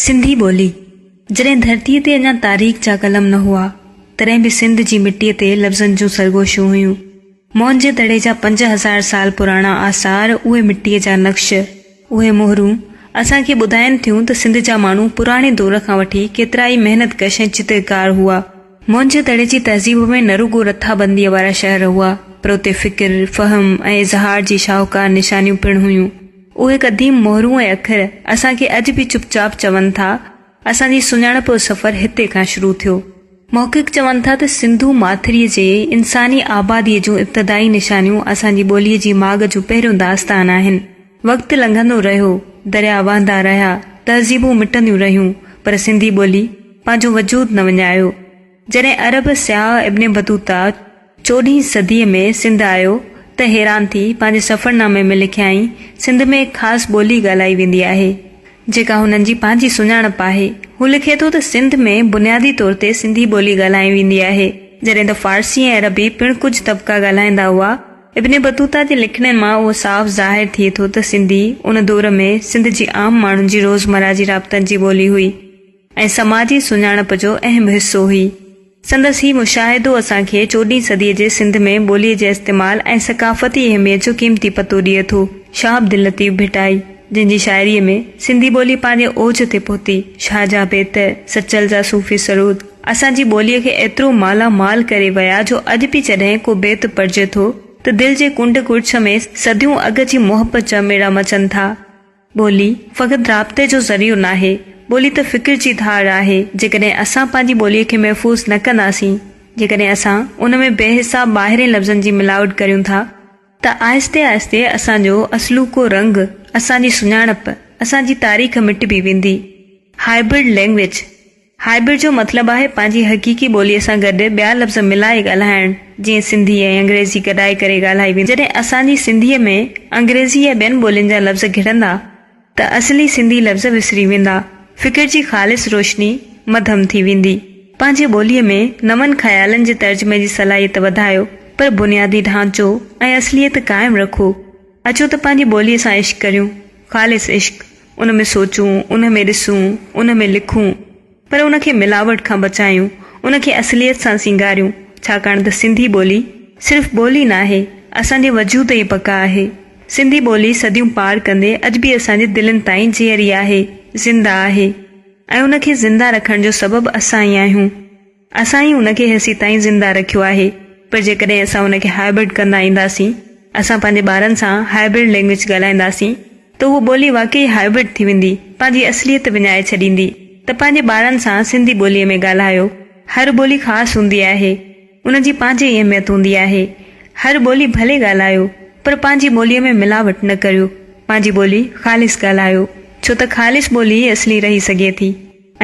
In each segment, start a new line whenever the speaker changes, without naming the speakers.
سنڌي ٻولي، جڏهن ڌرتيء تي اڃا تاريخ جا قلم نه هئا، تڏهن به سنڌ جي مٽيء تي لفظن جون سرگوشيون هيون. موهن جي دڙي جا 5000 سال پراڻا آثار، اهي مٽيء جا نقش، اهي مهرون، اسان کي ٻڌائين ٿيون ته سنڌ جا ماڻهو پراڻي دور کان وٺي ڪيترا ئي محنت ڪش ۽ چترڪار هئا. موهن جي دڙي جي تهذيب ۾ نه رڳو رٿابنديء وارا شهر هئا، پر اتي فڪر، فهم ۽ اظهار جي شاهوڪار نشانيون پڻ هيون. اهي قديم مهرون ۽ اکر اسان کي اڄ به چپ چاپ چون ٿا، اسان جي سڃاڻپ جو سفر هتي کان شروع ٿيو. محقق چون ٿا ته سنڌو ماٿريء جي انساني آباديء جون ابتدائي نشانيون اسان جي ٻوليء جي ماڳ جو پهريون داستان آهن. وقت لنگهندو رهيو، درياء وهندا رهيا، تهذيبون مٽنديون رهيون، پر سنڌي ٻولي پنهنجو وجود نه وڃايو. جڏهن عرب سياح ابن بطوطه چوڏهين صديء ۾ سنڌ آيو ته حيران ٿي پنهنجي سفرنامي ۾ لکيائين، سنڌ ۾ هڪ خاص ٻولي ڳالهائي ويندي آهي، جيڪا هنن جي پنهنجي سڃاڻپ آهي. هو لکي ٿو ته سنڌ ۾ بنيادي طور تي سنڌي ٻولي ڳالهائي ويندي آهي، جڏهن ته فارسي ۽ عربي پڻ ڪجهه طبقا ڳالهائيندا هئا. ابن بطوطه جي لکڻين مان اهو صاف ظاهر ٿئي ٿو ته سنڌي ان دور ۾ سنڌ جي عام ماڻهن جي روزمره جي رابطن جي ٻولي هئي. ۽ سماجي سڃاڻپ جو اهم حصو هئي. سندس هي مشاهدو اسان کي چوڏهين صديء جي سنڌ ۾ ٻوليء جي استعمال ۽ ثقافتي اهميت جو قيمتي پتو ڏئي ٿو. شاهه عبداللطيف ڀٽائي، جنهن جي شاعريء ۾ سنڌي ٻولي پنهنجي اوج تي پهتي، شاهه جا بيت، سچل جا صوفي سرود، اسان جي ٻوليء کي ايترو مالا مال ڪري ويا جو اڄ به جڏهن ڪو بيت پڙهجي ٿو ته دل جي ڪنڊ ڪڙڇ ۾ صديون اڳ جي محبت جا ميڙا مچن ٿا. ٻولي فقط رابطي جو ذريعو ناهي، ٻولي ته فڪر جي ڌار آهي، جيڪڏهن اسان پنهنجي ٻوليء کي محفوظ نه ڪنداسين، جيڪڏهن اسان ان ۾ بي حساب ٻاهرين لفظن جي ملاوٽ ڪريون ٿا، ته آهستي آهستي اسان جو اصلوڪو رنگ، اسان جي سڃاڻپ، اسان جي تاريخ مٽبي ويندي. هائبرڊ لينگويج، هائبرڊ جو مطلب آهي پنهنجي حقيقي ٻوليء سان گڏ ٻيا لفظ ملائي ڳالهائڻ، جيئن سنڌي ۽ انگريزي گڏائي ڪري ڳالهائي ويندي. جڏهن اسان جي سنڌيء ۾ انگريزي يا ٻين ٻولين جا لفظ گهڙندا ته اصلي سنڌي لفظ وسري ويندا، فڪر جي خالص روشني مڌم ٿي ويندي. پنهنجي ٻوليء ۾ نون خيالن جي ترجمي جي صلاحيت وڌايو، پر بنيادي ڍانچو ۽ اصليت قائم رکو. اچو ته پنهنجي ٻوليء سان عشق ڪريون، خالص عشق، ان ۾ سوچون، ان ۾ ڏسون، ان ۾ لکون، پر ان کي ملاوٽ کان بچايون، ان کي اصليت سان سينگاريون، ڇاڪاڻ ته سنڌي ٻولي صرف ٻولي ناهي، اسان جي وجود جي بقا آهي. سنڌي ٻولي صديون پار ڪندي اڄ به اسان جي دلين تائين جيئري آهي، زنده آهي ۽ ان کي زنده رکڻ جو سبب اسان ئي آهيون. اسان ئي ان کي هيسيتائين زنده رکيو آهي پر جيڪڏهن اسان ان کي هائبرڊ ڪندا اينداسين، اسان پنهنجي ٻارن سان هائبرڊ لينگويج ڳالهائينداسين ته اهو ٻولي واقعي هائبرڊ ٿي ويندي، پنهنجي اصليت وڃائي ڇڏيندي ته پنهنجي ٻارن سان سنڌي ٻوليء ۾ ڳالهايو. هر ٻولي خاص هوندي آهي، ان جي پنهنجي اهميت هوندي آهي. هر ٻولي ڀلي ڳالهايو پر پنهنجي ٻوليء ۾ ملاوٽ نه ڪريو، پنهنجي ٻولي خالص ڳالهايو، ڇو ته خالص ٻولي ئي اصلي رهي سگهي ٿي.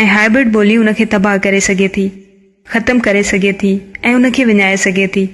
۽ هائبرڊ ٻولي ان کي تباهه ڪري سگهي ٿي، ختم ڪري سگهي ٿي ۽ ان کي وڃائي سگهي ٿي.